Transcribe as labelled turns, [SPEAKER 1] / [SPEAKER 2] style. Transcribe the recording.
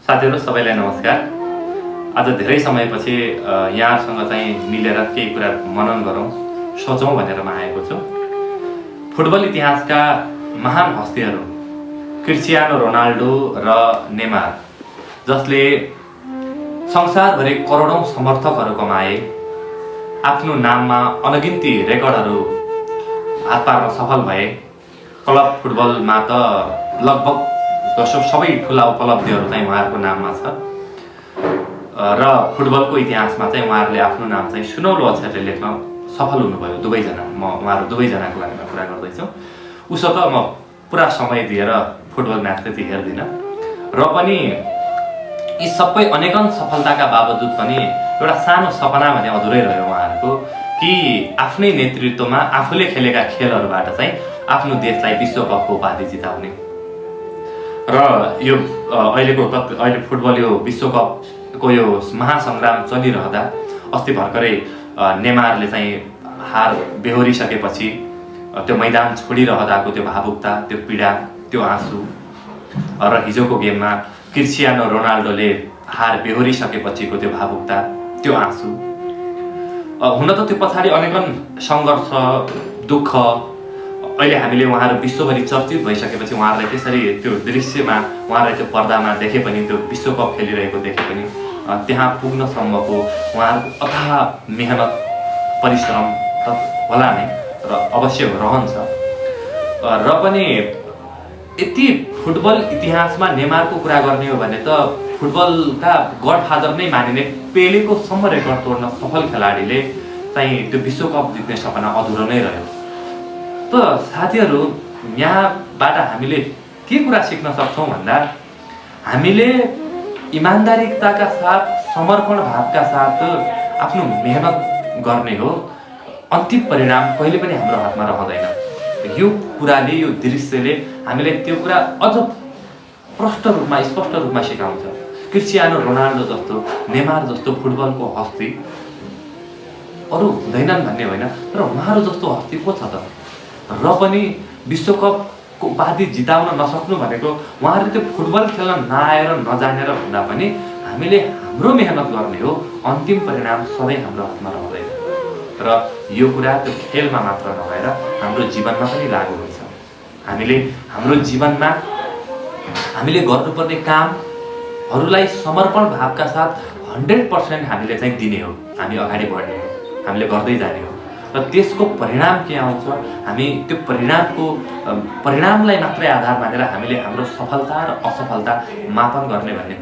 [SPEAKER 1] साथीहरु सबैलाई नमस्कार। आज धेरै समयपछि यहाँहरुसँग चाहिँ मिलेर केही कुरा मनन गरौँ, सोचौँ भनेर म आएको छु। फुटबल इतिहासका महान हस्तीहरु क्रिस्टियानो रोनाल्डो र नेमार, जसले संसारभरि करोडौं समर्थकहरु कमाए, आफ्नो नाममा अनगिन्ती रेकर्डहरु हात पार्न सफल भए। क्लब फुटबलमा त लगभग सबै ठूला उपलब्धिहरु चाहिँ उहाँहरुको नाममा छ र फुटबलको इतिहासमा चाहिँ उहाँहरुले आफ्नो नाम चाहिँ सुनौलो अक्षरले लेख्न सफल हुनुभयो दुवैजना। म उहाँहरु दुवैजनाको बारेमा कुरा गर्दैछु। उसो त म पुरा समय दिएर फुटबल म्याच त्यति हेर्दिन र पनि यी सबै अनेकन सफलताका बावजुद पनि एउटा सानो सपना भने अधुरै रह्यो उहाँहरुको कि आफ्नै नेतृत्वमा आफूले खेलेका खेलहरुबाट चाहिँ आफ्नो देशलाई विश्वकपको उपाधि जिताउने। र यो अहिले फुटबल यो विश्वकपको यो महासंग्राम चलिरहँदा अस्ति भर्खरै नेमारले चाहिँ हार बेहोरिसकेपछि त्यो मैदान छोडिरहँदाको त्यो भावुकता, त्यो पीडा, त्यो आँसु र हिजोको गेममा क्रिस्टियानो रोनाल्डोले हार बेहोरिसकेपछिको त्यो भावुकता, त्यो आँसु, हुन त त्यो पछाडि अनेकन संघर्ष, दुःख, अहिले हामीले उहाँहरु विश्वभरि चर्चित भइसकेपछि उहाँहरुलाई त्यसरी त्यो दृश्यमा, उहाँहरुलाई त्यो पर्दामा देखे पनि, त्यो विश्वकप खेलिरहेको देखे पनि त्यहाँ पुग्नसम्मको उहाँहरुको अथाह मेहनत, परिश्रम त होला नै र अवश्य रहन्छ। र पनि यति फुटबल इतिहासमा नेमारको कुरा गर्ने हो भने त फुटबलका गडफादर नै मानिने पेलेको सम्म रेकर्ड तोड्न सफल खेलाडीले चाहिँ त्यो विश्वकप जित्ने सपना अधुरो नै रह्यो। त साथीहरु, यहाँबाट हामीले के कुरा सिक्न सक्छौं भन्दा हामीले इमानदारीताका साथ, समर्पण भावका साथ आफ्नो मेहनत गर्ने हो। अन्तिम परिणाम कहिले पनि हाम्रो हातमा रहँदैन। यो कुराले, यो दृश्यले हामीलाई त्यो कुरा अझ स्पष्ट रूपमा सिकाउँछ। क्रिस्टियानो रोनाल्डो जस्तो, नेमार जस्तो फुटबलको हस्ती अरु हुँदैनन् भन्ने होइन, तर उहाँहरु जस्तो हस्ती को छ त? र पनि विश्वकपको उपाधि जिताउन नसक्नु भनेको उहाँहरुले त्यो फुटबल खेल्न नआएर, नजानेर भन्दा पनि हामीले हाम्रो मेहनत गर्ने हो। अन्तिम परिणाम सधैँ हाम्रो हातमा रहँदैन र यो कुरा त्यो खेलमा मात्र नभएर हाम्रो जीवनमा पनि लागू हुन्छ। हामीले हाम्रो जीवनमा हामीले गर्नुपर्ने कामहरुलाई समर्पण भावका साथ 100% हामीले चाहिँ दिने हो। हामी अगाडि बढ्ने हो, हामीले गर्दै जाने हो र त्यसको परिणाम के आउँछ, हामी त्यो परिणामलाई मात्रै आधार मानेर हामीले हाम्रो सफलता र असफलता मापन गर्ने भन्ने